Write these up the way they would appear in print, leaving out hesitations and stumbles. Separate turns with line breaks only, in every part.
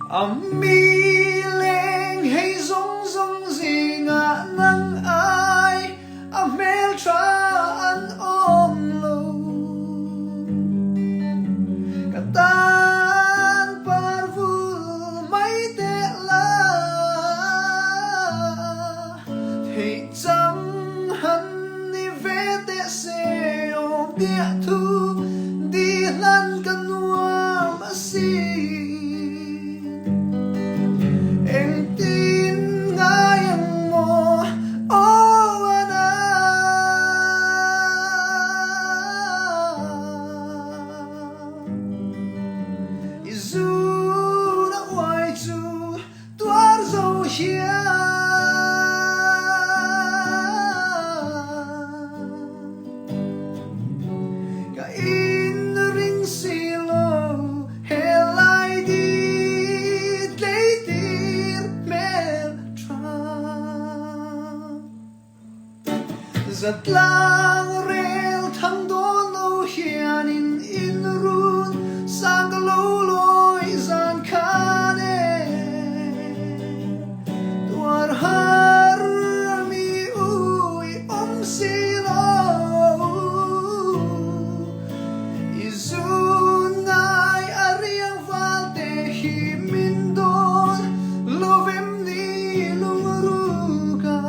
A mi leng hei zawng zawng zingah nang ai a hmeltha an awm lo. Ka tan par vul mai teh la, theih chang han ni ve teh se awm diah thu di hlan ka nuam a si. Engtin ngai ang maw aw a na. I zun a uai chu tuar zo hian. Ka in ring si lo he lai di tleitir hmel tha. Zatlang rel thang dawn lo hianin in run sang ka lo lawi zan khan e. Tuar har mi ui awm si lo. I zun ngai a riang val te hi min dawn lo vem ni lungruk a.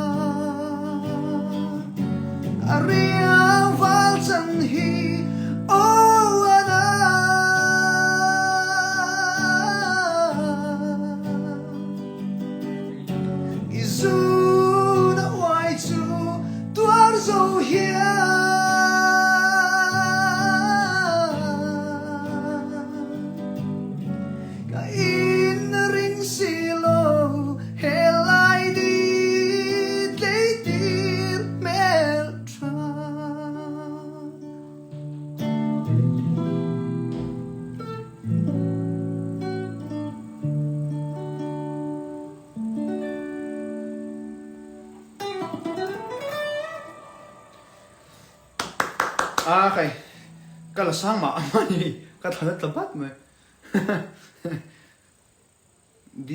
A riang val chan hi aw a na. I zun a uai chu tuar zo hian. Ka in ring si lo he lai di tleitir hmel tha. A kai ka la sang mah mah ni ka thlan a tla bat mai D.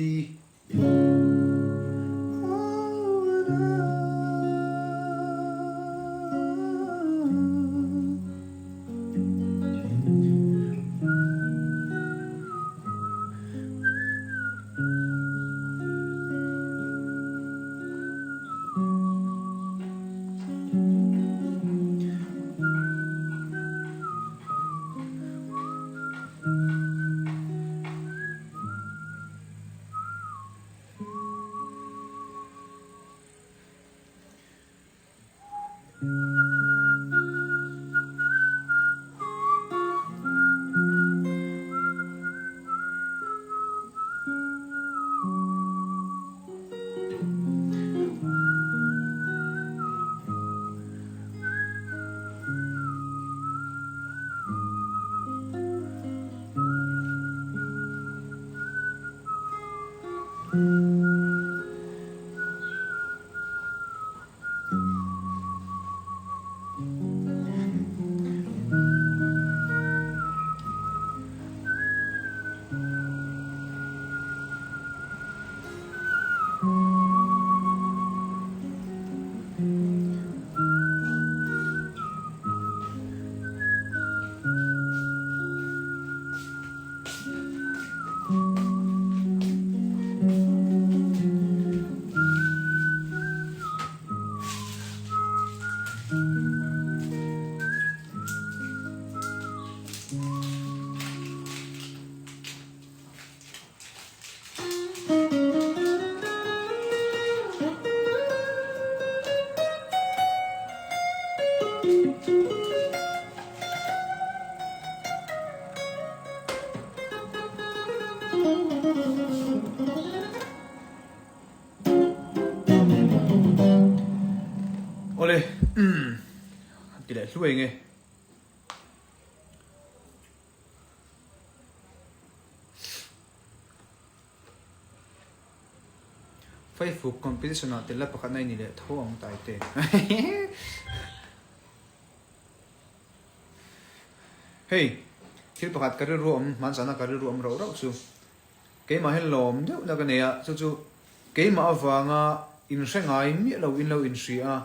Awle, umm, ti leh hluai nge. Faifuk competition ah tel la pakhat na i ni leh tho ang Taite. Hei, thil pakhat ka rilru awm, hmanzana ka rilru awm rauh rauh chu.
Keimah hian lawm deuhna ka nei a, chu chu keimah avanga inhre ngai miah lo in lo inhria a,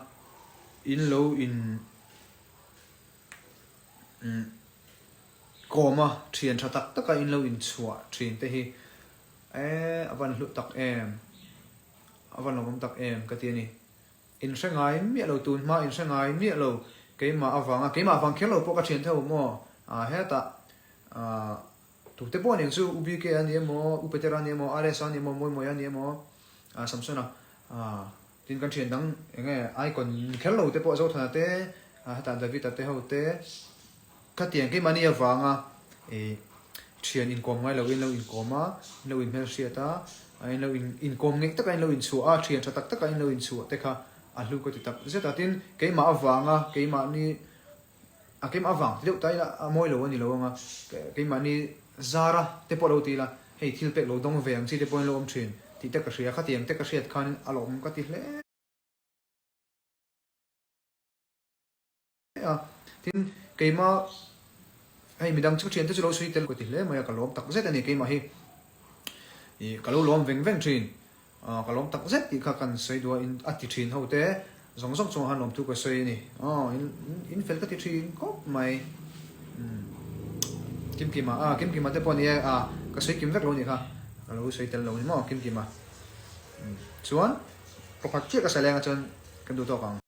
in lo in kawm a, thian tha tak taka in lo inchhuah thin te hi eh a van hluh tak em, a van lawmawm tak em ka ti a ni. In hre ngai miah lo tun hma in hre ngai miah lo keimah avanga keimah avang kher lo pawh ka thian tho maw ah hetah ah tute pawh aniang chu U BK a ni emaw U Petera a ni emaw RS a ni emaw Mawimawia a ni emaw ah Samsona ah tin kan thian dang eng nge icon ni kher lo te pawh Zothana te ah hetah David a te ho te Khatiang keimahni avanga ih thian inkawm ngai loin lo inkawm a, in lo inhmelhriat a, in lo inkawm ngeih taka in lo inchhuah a, thian tha tak taka in lo inchhuah te kha a hlu ka ti tak zet a. Tin, keimah avanga keimahni a keimah avang ti deuh ta ila a mawi lo a ni lo ang a, keimahni zara te pawh lo ti ila hei thil pek lo dawng ve ang chi te pawhin lo awm thin tih te ka hria. Khatiang te ka hriat khanin a lawm ka ti hle. A, tin, keimah hei midang chu thiante chu lo sawi tel ka ti hle mai a, ka lawm tak zet a ni keimah hi. Ih ka lo lawm veng veng thin, ah ka lawm tak zet tih kha kan sawi duh a, in a ti thin ho te zawng zawng chungah khan lawmthu ka sawi a ni. Aw in in fel ka ti thin khawp mai. Umm Kimkima, ah Kimkima te pawh a ni e, ah ka sawi kim vek lo a nih kha, ka lo sawi tel lo a ni maw Kimkima. Umm chuan pakhat chiah ka sawi leng a chuan kan duh tawk ang.